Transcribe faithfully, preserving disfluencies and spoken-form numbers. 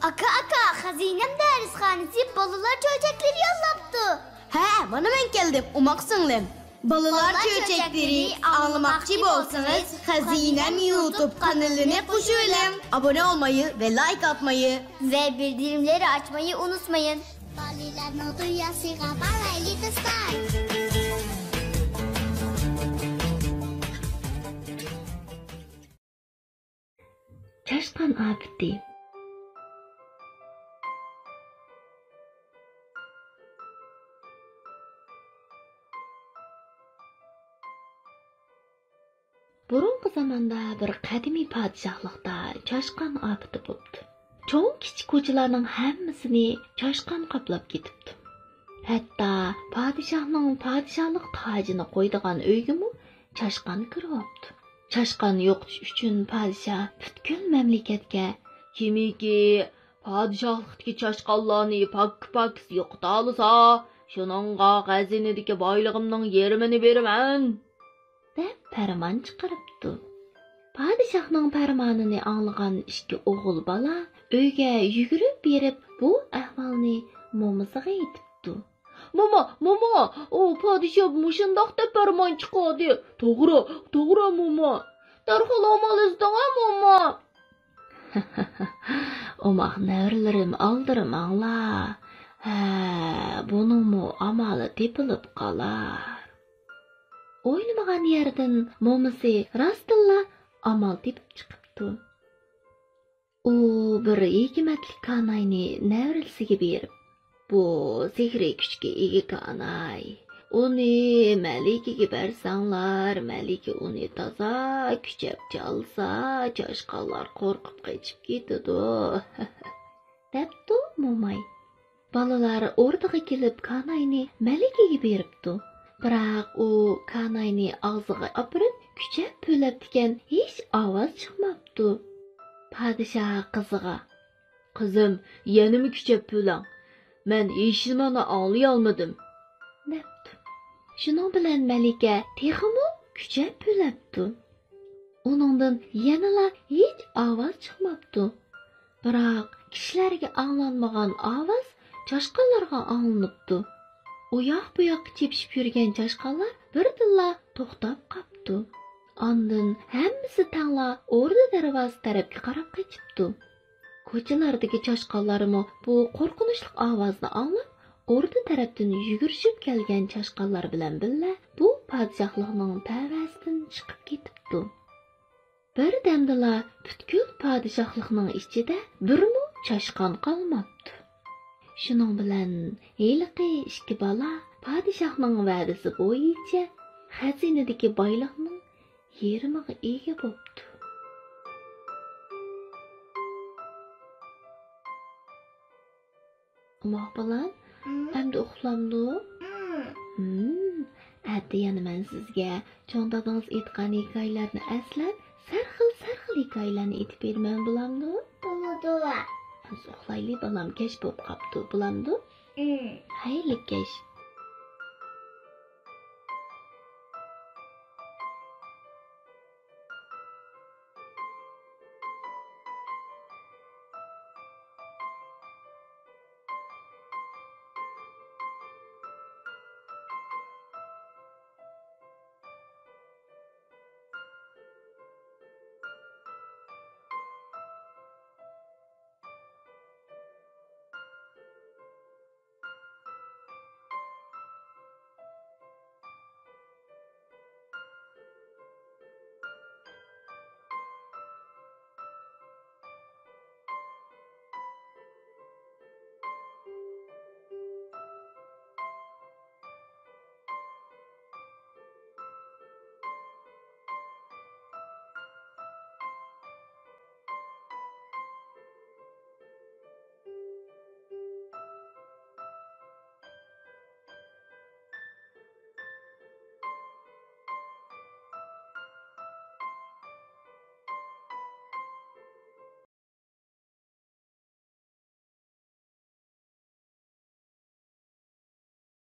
ئاكا، ئاكا، خەزىنەم دەرسخانىسى بالىلار چۆچەكلىرى يوللاپتۇ. ھە، مانا مەن كەلدىم، ئوماق سىڭلىم. بالىلار چۆچەكلىرى ئاڭلىماقچى بولسىڭىز، خەزىنەم يۇتۇب قانىلىنى قوشۇۋېلىڭ. ئابۇنە بولمايى ۋە لايك ئاتمايى ۋە بىلدۈرۈملەرنى ئاچمايى ئۇنتۇمايسىز. بالىلارنىڭ دۇنياسىغا بارايلى دوستلار. چاشقان ئاپىتى. بۇرۇنقى زاماندا بىر قەدىمىي پادىشاھلىقتا چاشقان ئاپىتى بوپتۇ. چوڭ-كىچىك كوچىلارنىڭ ھەممىسىنى چاشقان قاپلاپ كېتىپتۇ. ھەتتا پادىشاھنىڭ پادىشاھلىق تاجىنى قويىدىغان ئۆيگىمۇ چاشقان كىرىۋاپتۇ. چاشقان يوقىتىش ئۈچۈن پادىشاھ پۈتكۈل مەملىكەتكە، كىمكى پادىشاھلىقتىكى چاشقانلارنى پاككا-پاككىسى يوقىتالىسا، شۇنىڭغا خەزىنىدىكى بايلىقىمنىڭ يېرىمىنى بېرىمەن، دەپ پەرمان چىقىرىپتۇ. پادىشاھنىڭ پەرمانىنى ئاڭلىغان ئىككى ئوغۇل بالا ئۆيگە يۈگۈرۈپ بېرىپ، بۇ ئەھۋالنى مومىسىغا ئېيتىپتۇ. موما، موما، ئۇ پادىشاھ مۇشۇنداق دەپ پەرمان چىقاردى. توغرا، توغرا، موما. دەرھال ئامال ئىزدەڭە، موما. ئوماق نەۋرىلىرىم، ئالدىرىماڭلار. ھە، بۇنىڭمۇ ئامالى تېپىلىپ قالار. ئويلىمىغان يەردىن مومىسى راستتىنلا ئامال تېپىپ چىقىپتۇ. ئۇ بىر ھېكمەتلىك كاناينى نەۋرىسىگە بېرىپ، بۇ سېھرىي كۈچكە ئىگە كاناي. ئۇنى مەلىكىگە بەرسەڭلار، مەلىكە ئۇنى تازا كۈچەپ چالسا، چاشقانلار قورقۇپ قېچىپ كېتىدۇ، دەپتۇ موماي. بالىلار ئوردىغا كېلىپ كاناينى مەلىكىگە بېرىپتۇ. بىراق ئۇ كاناينى ئاغزىغا ئاپىرىپ كۈچەپ پۈۋلەپتىكەن، ھېچ ئاۋاز چىقماپتۇ. پادىشاھ قىزىغا، قىزىم، يەنىمۇ كۈچەپ پۈۋلەڭ. مەن ھېچنېمىنى ئاڭلىيالمىدىم، دەپتۇ. شۇنىڭ بىلەن مەلىكە تېخىمۇ كۈچەپ پۈۋلەپتۇ. ئۇنىڭدىن يەنىلا ھېچ ئاۋاز چىقماپتۇ. بىراق كىشىلەرگە ئاڭلانمىغان ئاۋاز چاشقانلارغا ئاڭلىنىپتۇ. ئۇ ياق بۇ ياققا چېپىشىپ يۈرگەن چاشقانلار بىردىنلا توختاپ قاپتۇ. ئاندىن ھەممىسى تەڭلا ئوردا دەرۋازىسى تەرەپكە قاراپ قېچىپتۇ. كوچىلاردىكى چاشقانلارمۇ بۇ قورقۇنچلۇق ئاۋازنى ئاڭلاپ، ئوردا تەرەپتىن يۈگۈرۈشۈپ كەلگەن چاشقانلار بىلەن بىللە بۇ پادىشاھلىقنىڭ تەۋەسىدىن چىقىپ كېتىپتۇ. بىردەمدىلا پۈتكۈل پادىشاھلىقنىڭ ئىچىدە بىرمۇ چاشقان قالماپتۇ. شۇنىڭ بىلەن ھېلىقى ئىككى بالا پادىشاھنىڭ ۋەدىسى بويىچە خەزىنىدىكى بايلىقنىڭ يېرىمىغا ئىگە بوپتۇ. ئوماق بالام، ئەمدى ئۇخلامدۇ؟ ھىم، ئەتە يەنە مەن سىزگە چوڭ دادىڭىز ئېيتقان ھېكايىلەرنى ئەسلەپ، سەرخىل-سەرخىل ھېكايىلەرنى ئېيتىپ بېرىمەن، بولامدۇ؟ بولىدۇ. ئەمسە ئۇخلايلى، بالام، كەچ بولۇپ قاپتۇ، بولامدۇ؟ ھىم. خەيرلىك كەچ.